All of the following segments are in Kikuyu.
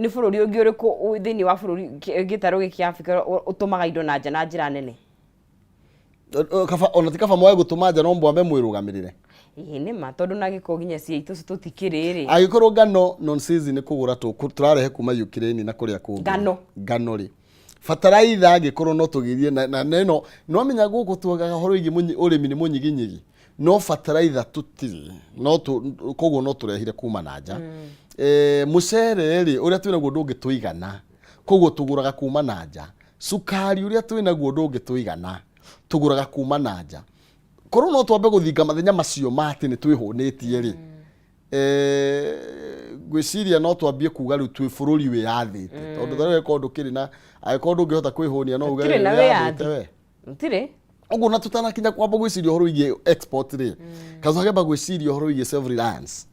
Nĩ bũrũri ũngĩ ũrĩkũ thĩinĩ wa bũrũri gĩtarũ gĩkĩ kĩa Afrika ũtũmaga indo na nja na njĩra nene? Kaba ona ti kaba moe gũtũma nja no mwambe mwĩrũgamĩrĩre. Ĩĩ nĩ ma, tondũ na gĩko nginya ciaitũ tũtikĩrĩ rĩ. Angĩkorwo ngano non season nĩ kũgũra tũrarehe kuma Ukraine na kũrĩa kũngĩ. Ngano. Ngano rĩ. Bataraitha angĩkorwo no tũgirie na neno no menya gũkũ tuogaga ũhoro wĩgiĩ ũrĩmi nĩ mũnyiginyigi. No bataraitha tũtirĩ no koguo no tũrehire kuma na nja. Mũcere rĩ ũrĩa twĩnaguo ndũngĩtũigana, koguo tũgũraga kuma na nja. Cukari ũrĩa twĩnaguo ndũngĩtũigana, tũgũraga kuma na nja. Korwo no twambe gũthinga mathenya macio ma atĩ nĩ twĩhũnĩtie rĩ, ngwĩciria no twambie kuga rĩu twĩ bũrũri wĩyathĩte, tondũ ta rĩu angĩkorwo ndũkĩrĩ na, angĩkorwo ndũngĩhota kwĩhũnia no uge Tũtirĩ na wĩyathĩte wĩyathi. we. Tũtirĩ. Ũguo na tũtanakinya kwamba gwĩciria ũhoro wĩgiĩ export rĩ, kaza gwĩciria ũhoro wĩgiĩ self reliance,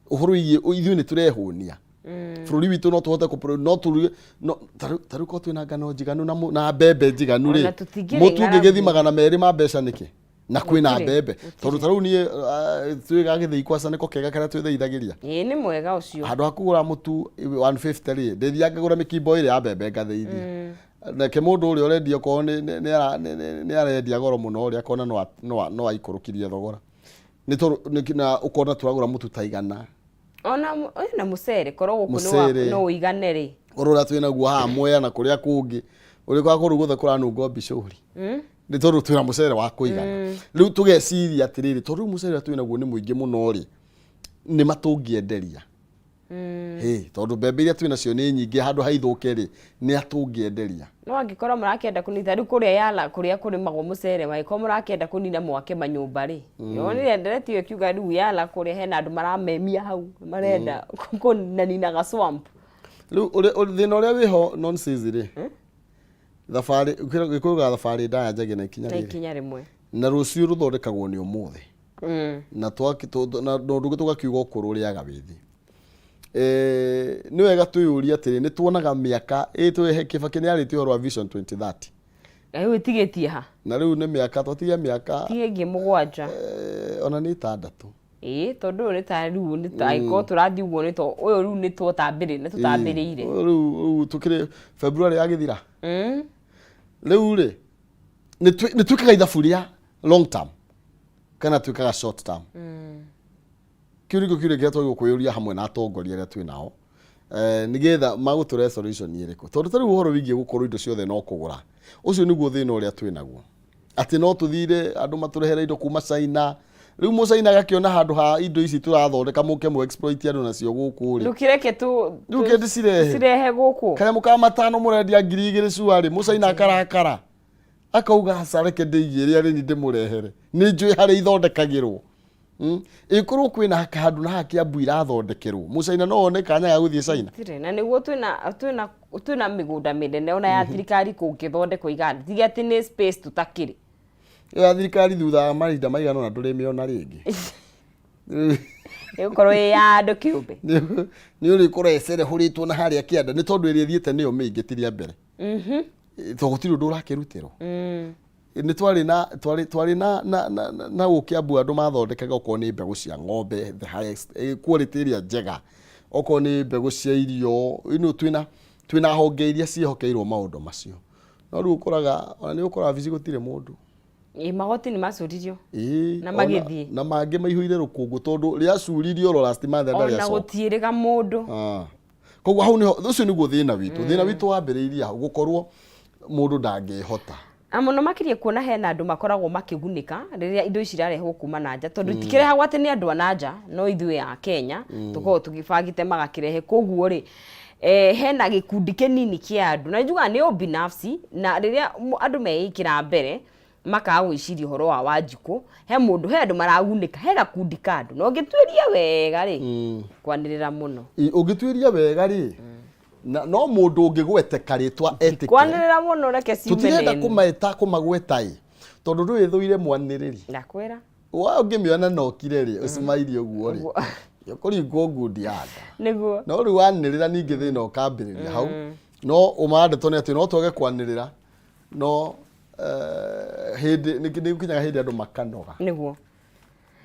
ũhoro wĩgiĩ ithuĩ nĩ tũrehũnia. Bũrũri witũ no tũhote kũ no tũruge no ta rĩu korwo twĩna ngano njiganu na mbembe njiganu rĩ, Ona tũtingĩrĩ mũtu ng'aragu. ũngĩgĩthi 200 ma mbeca nĩkĩ? Na kwĩna Gũtirĩ, mbembe. gũtirĩ. Tondũ ta rĩu niĩ twĩ gagĩthĩi kwaca nĩko kega karĩa twĩthĩithagĩria. Ĩĩ nĩ mwega ũcio. Handũ ha kũgũra mũtu 150 rĩ, ndĩthiaga ngagũra mĩkimbo ĩrĩ ya mbembe ngathĩithia. Nake mũndũ ũrĩa ũrendia okorwo nĩ arendia goro mũno rĩ, akona no aikũrũkirie thogora. Nĩ tondũ na ũkona tũragũra mũtu ta 100. Ona na mũcere korwo gũkũ Mũcere. no ũigane rĩ. Korwo ũrĩa twĩnaguo haha Mwea na kũrĩa kũngĩ, ũrĩa kwa kũrũ guothe kũranunga mbicũri. Nĩ tondũ twĩna mũcere wa kũigana. Rĩu tũgeciria atĩrĩrĩ, tondũ rĩu mũcere ũrĩa twĩnaguo nĩ mũingĩ mũno rĩ, nĩ matũngĩenderia. Hĩ, tondũ mbembe iria twĩnacio nĩ nyingĩ handũ haithũke rĩ, nĩ atũngĩenderia. No angĩkorwo mũrakĩenda kũnina rĩu kũrĩa Yala kũrĩa kũrĩmagwo mũcere, angĩkorwo mũrakĩenda kũnina mwake manyũmba rĩ, yonire ndereti ĩyo ĩkiuga rĩu Yala kũrĩa hena andũ maramemia hau, marenda kũninanina ga swamp. Rĩu thĩna ũrĩa wĩho nonsense rĩ, thabarĩ, gĩkũyũ ga thabarĩ ndaya njagia na ikinya Na rĩrĩ. ikinya rĩmwe. Na rũciũ rũthondekagwo nĩ ũmũthĩ. Na na ũndũ ũngĩ tũgakiuga ũkũrũ ũrĩaga wĩthĩ. Nĩ wega twĩyũrie atĩrĩ, nĩ tuonaga mĩaka, ĩ twĩ Kibaki nĩ arĩtie ũhoro wa Vision 2030. Na rĩu ĩtigĩtie ha? Na rĩu nĩ mĩaka, twatigia mĩaka, Tiga ĩngĩ 7. Ona nĩ 6. Ĩĩ, tondũ ũyũ nĩ ta rĩu nĩ ta angĩkorwo tũrathiĩ ũguo nĩ to ũyũ rĩu nĩ twotambĩrĩ, nĩ tũtambĩrĩire. Ũyũ rĩu tũkĩrĩ February yagĩthira. Rĩu rĩ, nĩ twĩkaga ithabu rĩa long term kana twĩkaga short term. Kĩu nĩkĩo kĩũria kĩrĩa twagĩrĩirwo kwĩyũria hamwe na atongoria arĩa twĩ nao. Nĩgetha magũtũrehe solution ĩrĩkũ. Tondũ ta rĩu ũhoro wĩgiĩ gũkorwo indo ciothe no kũgũra, ũcio nĩguo thĩna ũrĩa twĩ naguo. Atĩ no tũthire andũ matũrehere indo kuma China. Rĩu mũcaina agakĩona handũ ha indo ici tũrathondeka mũke mũ exploit andũ nacio gũkũ rĩ. Ndũkĩreke tu Rĩu kĩndĩ cirehe. Cirehe gũkũ. Kanyamũ ka 5 mũrendia 2000 cua rĩ, mũcaina akarakara. Akauga aca reke ndĩigĩre arĩ ni ndĩmũrehere. Nĩ njũĩ harĩa ithondekagĩrwo. Ĩkorwo kwĩna handũ na haha Kiambu irathondekerwo, mũcaina no one kanya ga gũthiĩ China. Gũtirĩ, na nĩguo twĩna mĩgũnda mĩnene ona ya thirikari kũngĩthondekwo iganda, tiga atĩ nĩ space tũtakĩrĩ. Ĩyo ya thirikari thutha wa mahinda maigana ũna ndũrĩmĩona rĩngĩ. Ĩgũkorwo ĩ ya andũ kĩũmbe. Nĩ ũrĩkora ĩcerehũrĩtwo na harĩa kĩanda nĩ tondũ ĩrĩa ĩthiĩte nĩyo mĩingĩ ti rĩa mbere. Tondũ gũtirĩ ũndũ ũrakĩrutĩrwo. Nĩ twarĩ na, twarĩ, twarĩ na, na, na, na, na gũkũ Kiambu andũ mathondekaga okorwo nĩ mbegũ cia ng'ombe, the highest, quality ĩrĩa njega, okorwo nĩ mbegũ cia irio, you know, twĩna honge iria ciĩhokeirwo maũndũ macio. No rĩu ũkoraga, ona nĩ ũkoraga wabici gũtirĩ mũndũ. Ĩ, magoti nĩ macuririo. Ĩ, Na ona magĩthiĩ. Na mangĩ maihũire rũkũngũ tondũ rĩacuririo oro last month Ona ndarĩacoka. gũtiĩrĩga mũndũ. Koguo hau nĩho, ũcio nĩguo thĩna witũ. Thĩna witũ wambĩrĩirie hau, gũkorwo mũndũ ndangĩhota. Na mũno makĩria kuona hena andũ makoragwo makĩgunĩka rĩrĩa indo ici irarehwo kuma na nja, tondũ itikĩrehagwo atĩ nĩ andũ a na nja, no ithuĩ a Kenya tũkoragwo tũgĩbangĩte magakĩrehe. Koguo rĩ, hena gĩkundi kĩnini kĩa andũ, na njugaga nĩ ũbinafsi, na rĩrĩa andũ meĩkĩra mbere makaga gwĩciria ũhoro wa Wanjikũ, he mũndũ, he andũ maragunĩka, he gakundi ka andũ, na ũngĩtuĩria wega rĩ, kwanĩrĩra mũno. Ũngĩtuĩria wega rĩ, na no mũndũ ũngĩgweteka rĩtwa etĩke. Kwanĩrĩra mũno reke ciume Tũtirenda nene. kũmaĩta kũmagweta ĩ, tondũ ndũĩ thũire mwanĩrĩri. Ndakwĩra. Wa ũngĩmĩona na ũkire rĩ, ũcimairie ũguo rĩ. Ũguo. Ũkũringwo ngundi ya nda. Nĩguo. No rĩu wanĩrĩra ningĩ thĩna ũkambĩrĩria hau. No ũma ndeto nĩ atĩ no twage kwanĩrĩra, no hĩndĩ nĩ gũkinyaga hĩndĩ andũ makanoga. Nĩguo.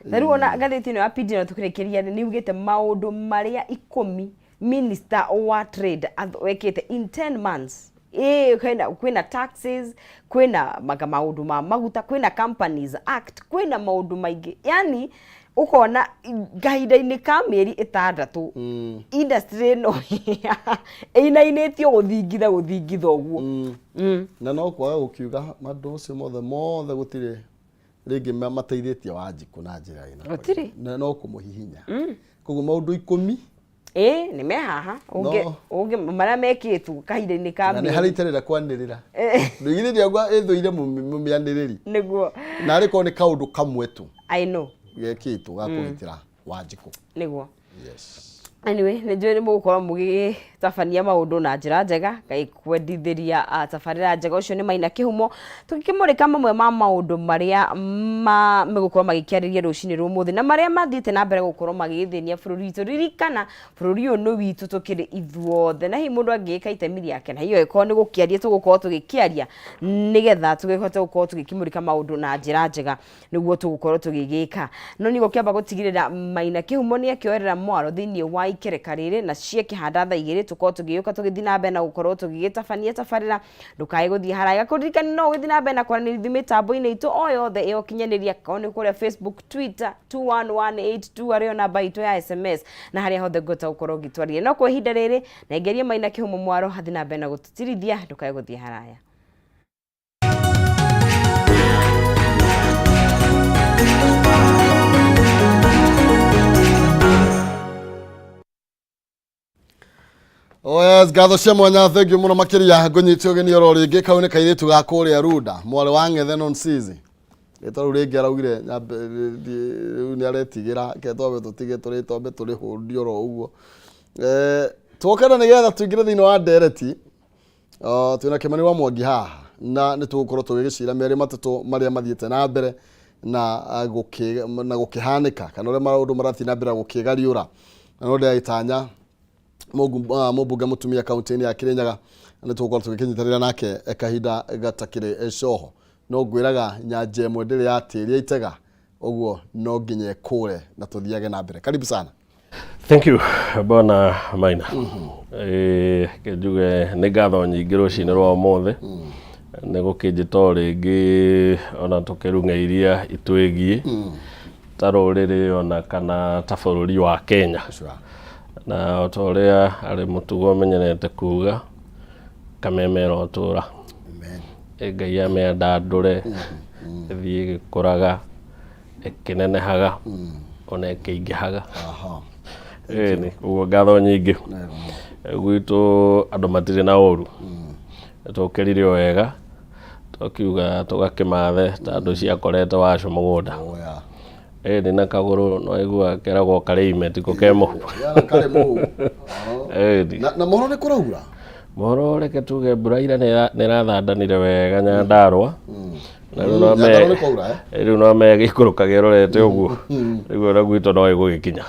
Na rĩu ona ngathĩti ĩno ya PD na tũkĩrĩkĩria nĩ yugĩte maũndũ marĩa 10 Minister wa trade wekĩte in 10 months. Ĩĩ, kwĩna taxes, kwĩna manga maũndũ ma maguta, kwĩna Companies Act, kwĩna maũndũ maingĩ. Yani ũkona kahinda-inĩ ka mĩeri 6 industry ĩno ĩinainĩtio gũthingitha gũthingitha ũguo. Na no kwaga gũkiuga maũndũ macio mothe mothe gũtirĩ rĩngĩ mateithĩtie Wanjikũ na njĩra ĩna. Gũtirĩ. Na no kũmũhihinya. Koguo maũndũ 10. Ĩĩ, nĩ me haha No. Ũngĩ marĩa mekĩtwo kahinda-inĩ ka Na nĩ harĩ mĩeri. itarenda kwanĩrĩra. Ndũigithĩria ngwa ĩthũire mũmĩanĩrĩri. Nĩguo. Na arĩ korwo nĩ kaũndũ kamwe tu I know. gekĩtwo ga kũgitĩra Wanjikũ. Nĩguo. Yes. Anyway, nĩ njũĩ nĩ mũgũkorwo mũgĩtabania maũndũ na njĩra njega. Ngai kwendithĩria tabarĩra njega. Ũcio nĩ Maina Kĩhumo, tũgĩkĩmũrĩka mamwe ma maũndũ marĩa megũkorwo magĩkĩarĩria rũcinĩ rwa ũmũthĩ na marĩa mathiĩte na mbere gũkorwo magĩthĩnia bũrũri witũ. Ririkana bũrũri ũyũ nĩ witũ tũkĩrĩ ithuothe, na hihi mũndũ angĩgĩka itemi rĩake, na hihi angĩkorwo nĩ gũkĩaria tũgũkorwo tũgĩkĩaria nĩgetha tũkĩhote gũkorwo tũgĩkĩmũrĩka maũndũ na njĩra njega, nĩguo tũgũkorwo tũgĩgĩka. No nĩ gũkĩamba gũtigĩrĩra Maina Kĩhumo nĩ akĩoerera mwaro thĩinĩ wa ikereka rĩrĩ na ciekĩhanda thaa 2 tũkorwo tũgĩũka tũgĩthiĩ na mbere na gũkorwo tũgĩgĩtabania tabarĩra. Ndũkae gũthiĩ haraya, kũririkana no ũgĩthiĩ na mbere na kwaranĩria ithuĩ mĩtambo-inĩ itũ o yothe ya ũkinyanĩria, korwo nĩ kũrĩa Facebook, Twitter, 21182 arĩyo namba itũ ya SMS, na harĩa hothe ngũhota gũkorwo ngĩtwarĩria. No kwa ihinda rĩrĩ nengerie Maina Kĩhumo mwaro hathiĩ na mbere na gũtũtirithia. Ndũkae gũthiĩ haraya. Oh yes, ngatho cia mwanya, thank you muno makiria. Ngũnyite ũgeni oro rĩngĩ. Kau nĩ kairĩtu ga kũrĩa Runda, mwarĩ wa Ng'ethe Nonsizi. Rĩtwa rĩu rĩngĩ araugire rĩu nĩ aretigĩra, ke twambe tũtige tũrĩ twambe tũrĩhũndie oro ũguo. Twokana nĩgetha tũingĩre thĩinĩ wa ndereti. Twĩna Kĩmani wa Mwangi haha na nĩ tũgũkorwo tũgĩgĩcira merĩ matatũ marĩa mathiĩte na mbere na gũkĩhanĩka, kana ũrĩa maũndũ marathiĩ na mbere gũkĩgariũra. Na no ndĩragĩtanya mũmbunge mũtumia kaunti-inĩ ya Kirinyaga nĩ tũgũkorwo tũgĩkĩnyitanĩra nake kahinda gatakĩrĩ coho. No ngwĩraga nyanja ĩmwe ndĩrĩ yatĩria itega, ũguo no nginya ĩkũre na tũthiage na mbere. Karibu sana. Thank you, Bwana Maina. Reke njuge nĩ ngatho nyingĩ rũcinĩ rwa ũmũthĩ nĩ gũkĩnjĩta o rĩngĩ ona tũkĩrung'e iria itwĩgiĩ ta rũrĩrĩ ona kana ta bũrũri wa Kenya. Na o ta ũrĩa arĩ mũtugo menyerete kuga, kameme ĩrotũra. Amen. Ngai amĩandandũre ĩthiĩ ĩgĩkũraga, ĩkĩnenehaga, ona ĩkĩingĩhaga. Ĩni, ũguo ngatho nyingĩ. Gwitũ andũ matirĩ na ũru, tũkĩrire o wega, tũkiuga tũgakĩmathe ta andũ ciakorete wacu mũgũnda. Oh, yeah. Ĩni, na kagũrũ no iguaga keragwo karĩ ime tiko ke mũhu. Yana karĩ mũhu. Ĩni. Na mohoro nĩ kũraura? Mohoro reke tuge mbura ira nĩ ĩrathandanire wega Nyandarũa. Na rĩu no Nyandarũa nĩ kwaura, eh? Rĩu no me gĩikũrũkage ĩrorete ũguo. Rĩu ona gwitũ no ĩgũgĩkinya.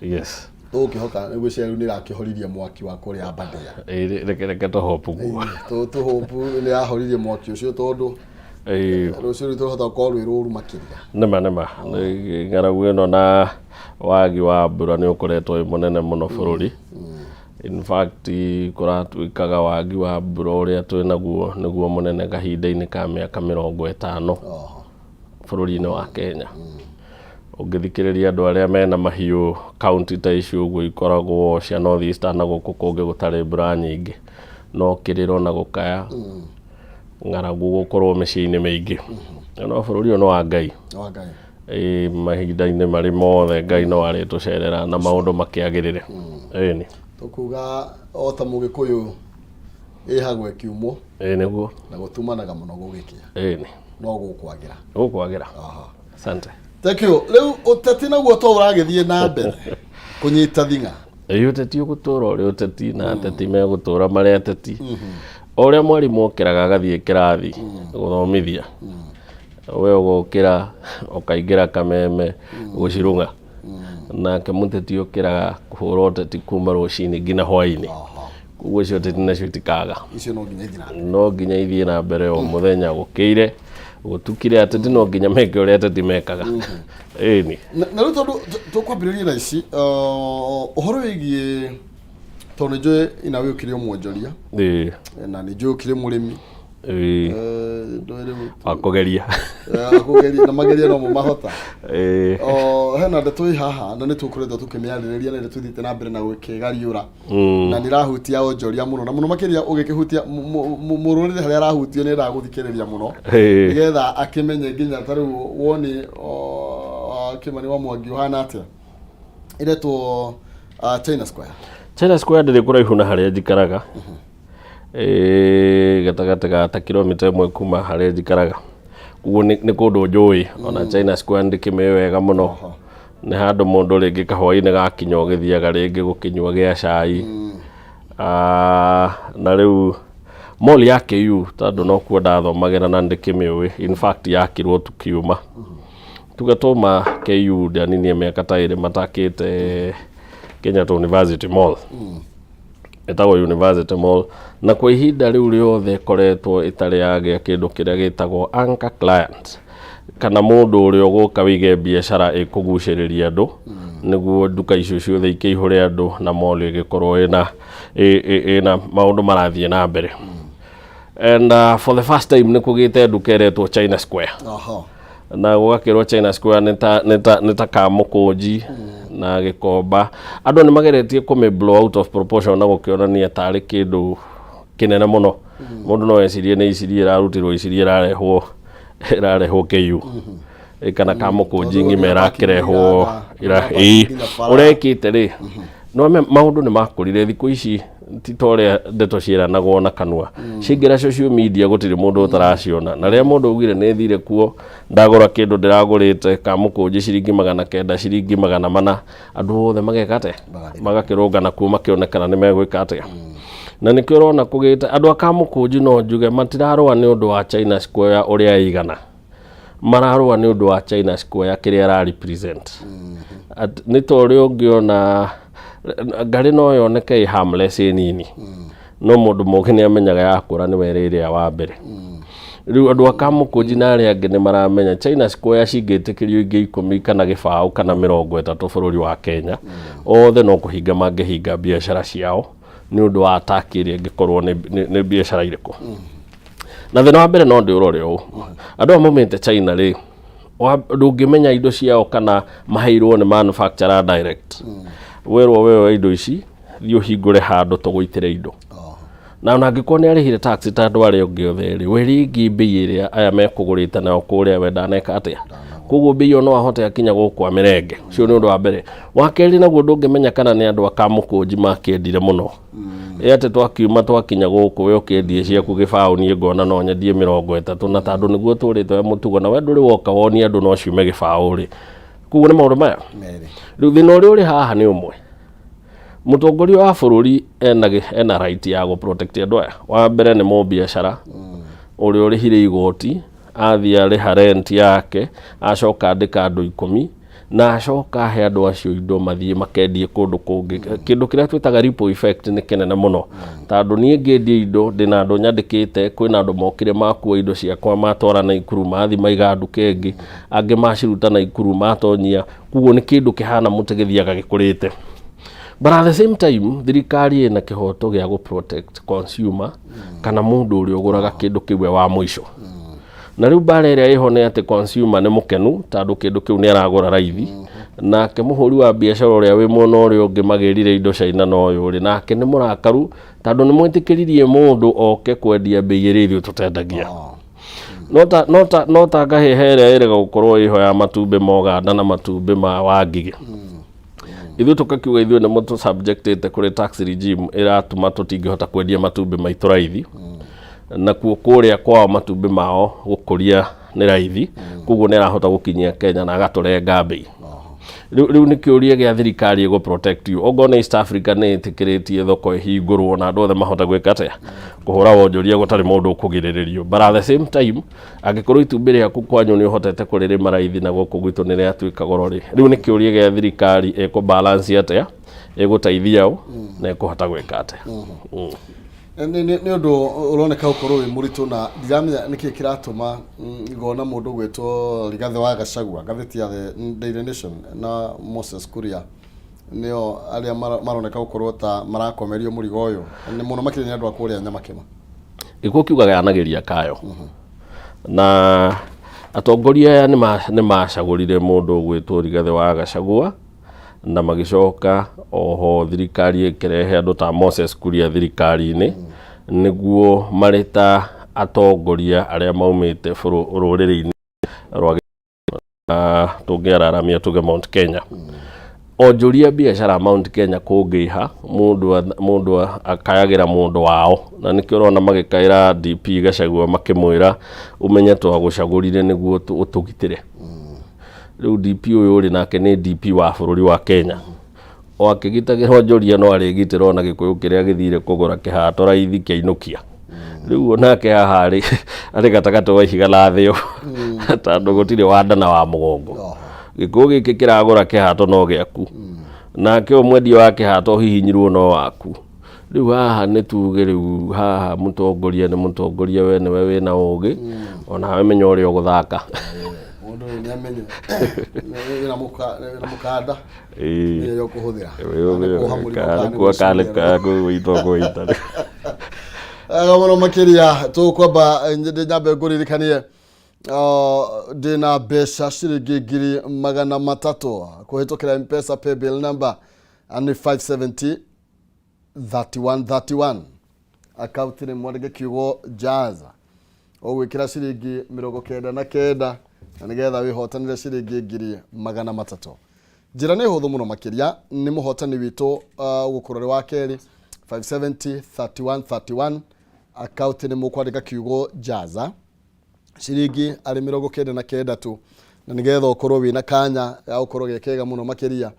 Yes. Tũgũkĩhoka ngwĩciria rĩu nĩ ĩrakĩhoririe mwaki wa kũrĩa Aberdare. Ĩĩ, reke tũhopu guo. Tũhopu nĩ ĩrahoririe mwaki ũcio tondũ rũciũ rũu tũrahota gũkorwo rwĩ rũru makĩria. Nĩma nĩma. Ng'aragu ĩno na wagi wa mbura nĩ ũkoretwo wĩ mũnene mũno bũrũri. In fact, kũratuĩkaga wagi wa mbura ũrĩa twĩ naguo nĩguo mũnene kahinda-inĩ ka mĩaka 50 bũrũri-inĩ wa Kenya. Ũngĩthikĩrĩria andũ arĩa mena mahiũ kaunti ta icio ũguo ikoragwo cia North Eastern na gũkũ kũngĩ gũtarĩ mbura nyingĩ, no kĩrĩro na gũkaya, ng'aragu gũkorwo mĩciĩ-inĩ mĩingĩ. No bũrũri ũyũ nĩ wa Ngai. Nĩ wa Ngai. Ĩĩ, mahinda-inĩ marĩ mothe Ngai no arĩtũcerera na maũndũ makĩagĩrĩre. Ĩni. Tũkuga o ta Mũgĩkũyũ ĩhagwo ĩkiumwo. Ĩĩ nĩguo. Na gũtumanaga mũno gũgĩkĩa. Ĩni. No gũkwagĩra. Gũkwagĩra. Asante. Thank you. Rĩu ũteti naguo to ũragĩthiĩ na mbere kũnyita thing'a. Ĩĩ, ũteti ũgũtũra ũrĩ ũteti na ateti megũtũra marĩ ateti. O ũrĩa mwarimũ okĩraga agathiĩ kĩrathi gũthomithia, we ũgokĩra ũkaingĩra kameme gũcirũng'a. Nake mũteti okĩraga kũhũra ũteti kuma rũcinĩ nginya hwainĩ. Koguo icio ũteti nacio itikaga. Icio no nginya ithiĩ na mbere. No nginya ithiĩ na mbere o mũthenya gũkĩire gũtukire, ateti no nginya meke ũrĩa ateti mekaga. Ĩni. Na rĩu tondũ tũkwambĩrĩria na ici, ũhoro wĩgiĩ Tondũ nĩ njũĩ ina wĩ ũkĩrĩ o mwonjoria na nĩ njũĩ ũkĩrĩ mũrĩmi. Ndũĩ rĩu wa kũgeria. Kũgeria na mageria no mo mahota. O hena ndeto ĩ haha na nĩ tũkoretwo tũkĩmĩarĩrĩria na nĩ tũthiĩte na mbere na gũkĩgariũra na nĩ ĩrahutia onjoria mũno na mũno makĩria ũgĩkĩhutia mũrũrĩrĩ harĩa arahutio nĩ endaga gũthikĩrĩria mũno nĩgetha akĩmenye nginya ta rĩu woni wa Kĩmani wa Mwangi ũhana atĩa. Ĩretwo China Square. China Square ndĩrĩ kũraihu na harĩa njikaraga, gatagatĩ ga ta kilomita 1 kuma harĩa njikaraga, koguo nĩ kũndũ njũĩ ona China Square ndĩkĩmĩũĩ wega mũno. Nĩ handũ mũndũ rĩngĩ kahwainĩ gakinya ũgĩthiaga rĩngĩ gũkĩnyua gĩa cai. Na rĩu mall ya KU tondũ nokuo ndathomagĩra na ndĩkĩmĩũĩ, in fact yakirwo tũkiuma tuge twauma KU ndianinie mĩaka ta 2 matakĩte Kenyatta University Mall, ĩtagwo University Mall, na kwa ihinda rĩu rĩothe ĩkoretwo ĩtarĩ yagĩa kĩndũ kĩrĩa gĩtagwo anchor client, kana mũndũ ũrĩa ũgũka wĩige biacara ĩkũgucĩrĩria andũ nĩguo nduka icio ciothe ikĩihũre andũ na mall ĩgĩkorwo ĩna maũndũ marathiĩ na mbere. And for the first time nĩ kũgĩte nduka ĩretwo China Square. Na gũgakĩrwo China Square nĩ ta Kamũkũnji na Gĩkomba. Andũ nĩ mageretie kũmĩ blow out of proportion na gũkĩonania tarĩ kĩndũ kĩnene mũno. Mũndũ no ecirie nĩ iciria ĩrarutirwo, iciria ĩrarehwo KU kana Kamũkũnji ng'ima ĩrakĩrehwo ũrĩa ĩkĩte rĩ. No maũndũ nĩ makũrire thikũ ici, ti ta ũrĩa ndeto ciĩranagwo na kanua. Ciaingĩra social media gũtirĩ mũndũ ũtaraciona, na rĩrĩa mũndũ augire nĩ thire kuo ndagũra kĩndũ ndĩragũrĩte Kamũkũnji ciringi 900, ciringi 400, andũ othe mageka atĩa? Magakĩrũngana kuo makĩonekana nĩ megwĩka atĩa. Na nĩkĩo ũrona kũgĩte andũ a Kamũkũnji no njuge matirarũa nĩ ũndũ wa China Square ũrĩa ĩigana, mararũa nĩ ũndũ wa China Square kĩrĩa ĩra represent. Nĩ ta ũrĩa ũngĩona ngarĩ no yoneke ĩ harmless, ĩ nini, no mũndũ mũgĩ nĩ amenyaga yakũra nĩwe ĩrĩa wa mbere. Rĩu andũ a Kamũkũnji na arĩa angĩ nĩ maramenya China Square cingĩtĩkĩrio ingĩ 10 kana 20 kana 30 bũrũri wa Kenya, othe no kũhinga mangĩhinga biacara ciao nĩ ũndũ wa attack ĩrĩa ĩngĩkorwo nĩ biacara irĩkũ. Na thĩna wa mbere no ndĩũrore ũũ, andũ aya maumĩte China rĩ, ndũngĩmenya indo ciao kana maheirwo nĩ manufacturer direct. Werwo wewe indo ici thiĩ ũhingũre handũ tũgũitĩre indo, na ona angĩkorwo nĩ arĩhire tax ta andũ arĩa ũngĩ othe rĩ, we rĩngĩ mbei ĩrĩa aya mekũgũrĩte nayo kũrĩa we ndaneka atĩa, koguo mbei ĩyo no ahote akinya gũkũ amĩrenge. Ũcio nĩ ũndũ wa mbere. Wa kerĩ naguo ndũngĩmenya kana nĩ andũ a Kamũkũnji makĩendire mũno, ĩ atĩ twakiuma twakinya gũkũ we ũkĩendie ciaku 20, niĩ ngona no nyendie 30, na tondũ nĩguo tũrĩte we mũtugo na we ndũrĩ woka wonie andũ no ciume 20 rĩ. Koguo nĩ maũndũ maya. Merĩ. Rĩu thĩna ũrĩa ũrĩ haha nĩ ũmwe, mũtongoria wa bũrũri ena right ya gũ protect andũ aya. Wa mbere nĩ mũbiacara ũrĩa ũrĩhire igoti, athiĩ arĩha rent yake, acoka andĩka andũ 10 na acoka ahe andũ acio indo mathiĩ makendie kũndũ kũngĩ. Kĩndũ kĩrĩa twĩtaga ripple effect nĩ kĩnene mũno, tondũ niĩ ngĩendia indo ndĩna andũ nyandĩkĩte, kwĩna andũ mokire makua indo ciakwa matwara Naikuru, mathiĩ maiga nduka ĩngĩ, angĩ maciruta Naikuru matonyia, koguo nĩ kĩndũ kĩhana mũtĩ gĩthiaga gĩkũrĩte. But at the same time thirikari ĩna kĩhoto gĩa gũ protect consumer kana mũndũ ũrĩa ũgũraga kĩndũ kĩu we wa mũico. Na rĩu mbara ĩrĩa ĩho nĩ atĩ consumer nĩ mũkenu tondũ kĩndũ kĩu nĩ aragũra raithi, nake mũhũri wa biacara ũrĩa wĩ mwena ũrĩa ũngĩ magĩrire indo China na ũyũ rĩ, nake nĩ mũrakaru tondũ nĩ mwĩtĩkĩririe mũndũ oke kwendia mbei ĩrĩa ithuĩ tũtendagia. No ta ngahĩha ĩrĩa ĩrega gũkorwo ĩho ya matumbĩ ma Ũganda na matumbĩ ma Wangigĩ, ithuĩ tũkakiuga ithuĩ nĩ mũtũ subjectĩte kũrĩ tax regime ĩratũma tũtingĩhota kwendia matumbĩ maitũ raithi, nakuo kũrĩa kwao matumbĩ mao gũkũria nĩ raithi, koguo nĩ arahota gũkinyia Kenya na agatũrenga mbei. Rĩu nĩ kĩũria gĩa thirikari ĩgũ protect you. Ongorwo nĩ East Africa nĩ ĩtĩkĩrĩtie thoko ĩhingũrwo na andũ othe mahote gwĩka atĩa, kũhũra wonjoria gũtarĩ mũndũ ũkũgirĩrĩrio, but at the same time angĩkorwo itumbĩ rĩaku kwanyu nĩ ũhotete kũrĩrĩma raithi na gũkũ gwitũ nĩ rĩatuĩka goro rĩ, rĩu nĩ kĩũria gĩa thirikari ĩkũ balance atĩa, ĩgũteithia ũ na ĩkũhota gwĩka atĩa. Nĩ ũndũ ũroneka gũkorwo wĩ mũritũ na ndiramenya nĩkĩ kĩratũma ngona mũndũ ũgwĩtwo Rigathĩ wa Gachagua, ngathĩti ya The Daily Nation na Moses Kuria. Nĩo arĩa maroneka gũkorwo ta marakomerio mũrigo ũyũ nĩ mũno makĩria nĩ andũ a kũrĩa Nyamakĩma. Gĩkuũ kiugaga yanagĩria kayo. Na atongoria aya nĩ macagũrire mũndũ ũgwĩtwo Rigathĩ wa Gachagua na magĩcoka oho thirikari ĩkĩrehe andũ ta Moses Kuria thirikari-inĩ nĩguo marĩ ta atongoria arĩa maumĩte rũrĩrĩ-inĩ rwa tũngĩararamia tuge Mount Kenya. Onjoria biacara Mount Kenya kũngĩiha mũndũ akayagĩra mũndũ wao, na nĩkĩo ũrona magĩkaĩra DP Gachagua makĩmwĩra ũmenye twagũcagũrire nĩguo ũtũgitĩre. Rĩu DP ũyũ ũrĩ nake nĩ DP wa bũrũri wa Kenya, o akĩgitagĩra onjoria no arĩgitĩra ona Gĩkũyũ kĩrĩa gĩthire kũgũra kĩhato raithi kĩainũkia. Rĩu onake haha arĩ gatagatĩ wa ihiga na thĩo, tondũ gũtirĩ wa nda na wa mũgongo. Gĩkũyũ gĩkĩ kĩragũra kĩhato no gĩaku, nake ũyũ mwendia wa kĩhato hihinyirwo no waku. Rĩu haha nĩ tuge rĩu haha mũtongoria nĩ mũtongoria, we nĩwe wĩna ũgĩ, onawe menya ũrĩa ũgũthaka. Mũndũ ũyũ nĩamenye wĩna mũkanda nĩ ũrĩa ũkũhũthĩra. Nĩ kuoha mũrigo kana nĩ kuoha kana gũcuria. Kũita kũita. Wega mũno makĩria. Tũkwamba nyambe ngũririkanie ndĩna mbeca ciringi 300,000 kũhĩtũkĩra Mpesa paybill number nĩ 570 3131, akaunti nĩ mwandĩke kiugo jaza, ũgwĩkĩra ciringi 99 na nĩgetha wĩhotanĩre ciringi 300,000. Njĩra nĩ hũthũ mũno makĩria. Nĩ mũhotani witũ ũgũkorwo ũrĩ wa kerĩ, 570 3131, akaunti nĩ mũkwandĩka kiugo jaza, ciringi arĩ 99 tu, na nĩgetha ũkorwo wĩna kanya ga gũkorwo ge kega mũno makĩria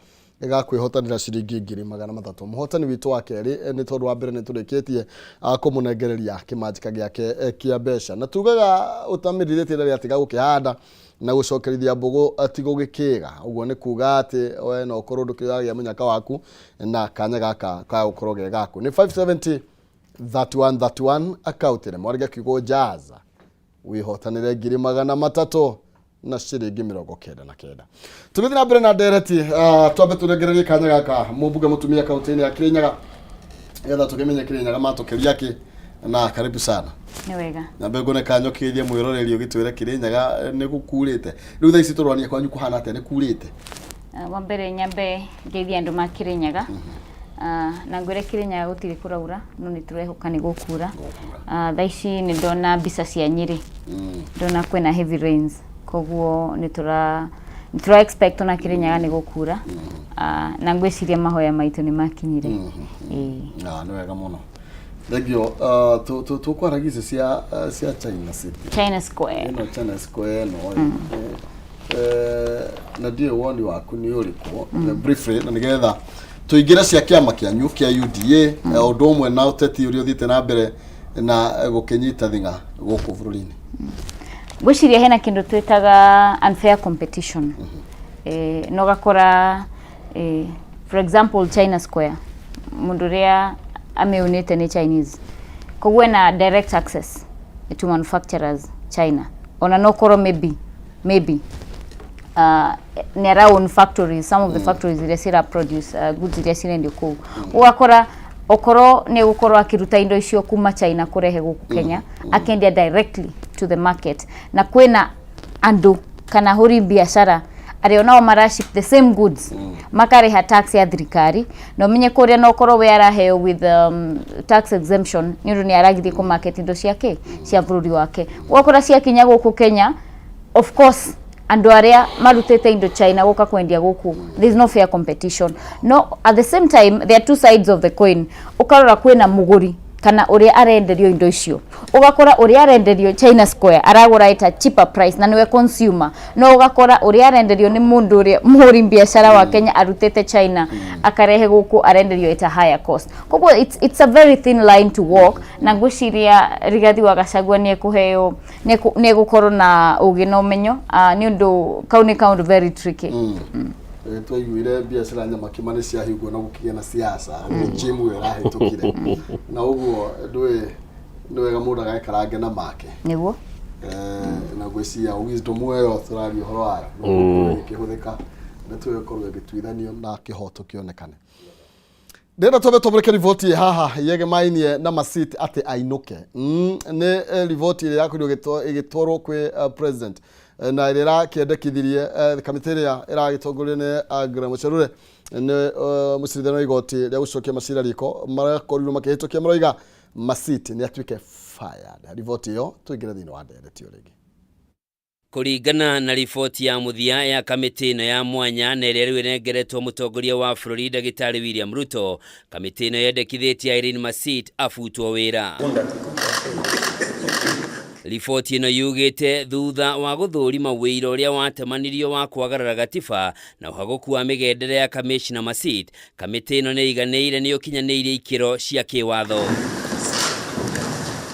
ga kwĩhotanĩra ciringi 300,000. Mũhotani witũ wa kerĩ, nĩ tondũ wa mbere nĩ tũrĩkĩtie kũmũnengereria kĩmanjĩka gĩake kĩa mbeca, na tugaga ũtamĩrithĩtie ndarĩ atiga gũkĩhanda na gũcokerithia mbũgũ ti gũgĩkĩga. Ũguo nĩ kuga atĩ we no ũkorwo ndũkĩragĩa mũnyaka waku na kanya gaka ka gũkorwo ge gaku. Nĩ 570 3131, akaunti nĩ mwarĩge kiugo jaza, wĩhotanĩre 300,000 na ciringi 99. Tũgĩthiĩ na mbere na ndereti, twambe tũrengererie kanya gaka mũmbunge mũtumia kaunti-inĩ ya Kirinyaga, getha tũkĩmenye Kirinyaga matũkĩria kĩ. Na karibu sana. Nĩ wega. Nyambe ngone kanya ũkĩgeithie mwĩroreri, ũgĩtwĩre Kirinyaga nĩ gũkurĩte rĩu thaa ici tũrwania, kwanyu kũhana atĩa, nĩ kurĩte? Wa mbere nyambe ngeithie andũ ma Kirinyaga. Na ngwĩre Kirinyaga gũtirĩ kũraura, no nĩ tũrehoka nĩ gũkura. Thaa ici nĩ ndona mbica cia Nyĩrĩ, ndona kwĩna heavy rains, koguo nĩ tũra expect ona Kirinyaga nĩ gũkura. Na ngwĩciria mahoya maitũ nĩ makinyire. Ĩĩ. Ah, nĩ wega mũno, thengio. Tũkwaragia ici cia China City. China Square. Ĩno China Square ĩno, na ndiũĩ woni waku nĩ ũrĩkũ briefly, na nĩgetha tũingĩre cia kĩama kĩanyu kĩa UDA, ũndũ ũmwe na ũteti ũrĩa ũthiĩte na mbere na gũkĩnyita thing'a gũkũ bũrũri-inĩ. Ngwĩciria hena kĩndũ twĩtaga unfair competition, na ũgakora for example China Square, mũndũ ũrĩa amĩũnĩte nĩ Chinese, koguo ena direct access to manufacturers China, ona no korwo maybe nĩ ara own factories, some of the factories iria cira produce goods iria cirendio kũu. Ũgakora okorwo nĩ egũkorwo akĩruta indo icio kuma China kũrehe gũkũ Kenya, akendia directly to the market, na kwĩna andũ kana ahũri biacara arĩa onao maraship the same goods, makarĩha tax ya thirikari, na ũmenye kũrĩa no ũkorwo we araheo with tax exemption nĩ ũndũ nĩ aragithie kũ market indo ciake cia bũrũri wake. Ũgakora ciakinya gũkũ Kenya, of course andũ arĩa marutĩte indo China gũka kwendia gũkũ, there is no fair competition. No at the same time there are two sides of the coin. Ũkarora kwĩna mũgũri kana ũrĩa arenderio indo icio, ũgakora ũrĩa arenderio China Square aragũra at a cheaper price na nĩwe consumer, no ũgakora ũrĩa arenderio nĩ mũndũ ũrĩa mũhũri biacara wa Kenya arutĩte China akarehe gũkũ, arenderio at a higher cost. Koguo it's a very thin line to walk, na ngwĩciria Rigathi wa Gachagua nĩ ekũheo, nĩ egũkorwo na ũgĩ na ũmenyo, nĩ ũndũ kau nĩ kaũndũ very tricky. Twaiguire biacara Nyamakima nĩ ciahingwo na gũkĩgĩa na siasa regime ĩyo ĩrahĩtũkire, na ũguo ndũĩ nĩ wega mũndũ agekarange na make. Nĩguo. Na ngwĩciria wisdom ĩyo tũraria ũhoro wayo no ĩkĩhũthĩka. Ndeto ĩyo ĩkorwo ĩgĩtuithanio na kĩhoto kĩonekane. Ndĩrenda twambe twamũrĩke riboti ĩ haha yegemainie na Masit atĩ ainũke. Nĩ riboti ĩrĩa yakorirwo ĩgĩtwarwo kwĩ president na ĩrĩa ĩrakĩendekithirie kamĩtĩ ĩrĩa ĩragĩtongorio nĩ Aggrey Muchelule, nĩ mũcirithania wa igoti rĩa gũcokia macira riko, marakorirwo makĩhĩtũkia maroiga Masit nĩ atuĩke fired. Riboti ĩyo tũingĩre thĩinĩ wa ndereti o rĩngĩ. Kũringana na riboti ya mũthia ya kamĩtĩ ĩno ya mwanya na ĩrĩa rĩu ĩnengeretwo mũtongoria wa bũrũri ndagĩtarĩ William Ruto, kamĩtĩ ĩno yendekithĩtie Irene Masit abutwo wĩra. Riboti ĩno yugĩte thutha wa gũthũrima wĩira ũrĩa watemanirio wa kwagarara gatiba na ũhagũku wa mĩgendere ya kamĩcina Masit, kamĩtĩ ĩno nĩ ĩiganĩire nĩ ũkinyanĩirie ikĩro cia kĩwatho.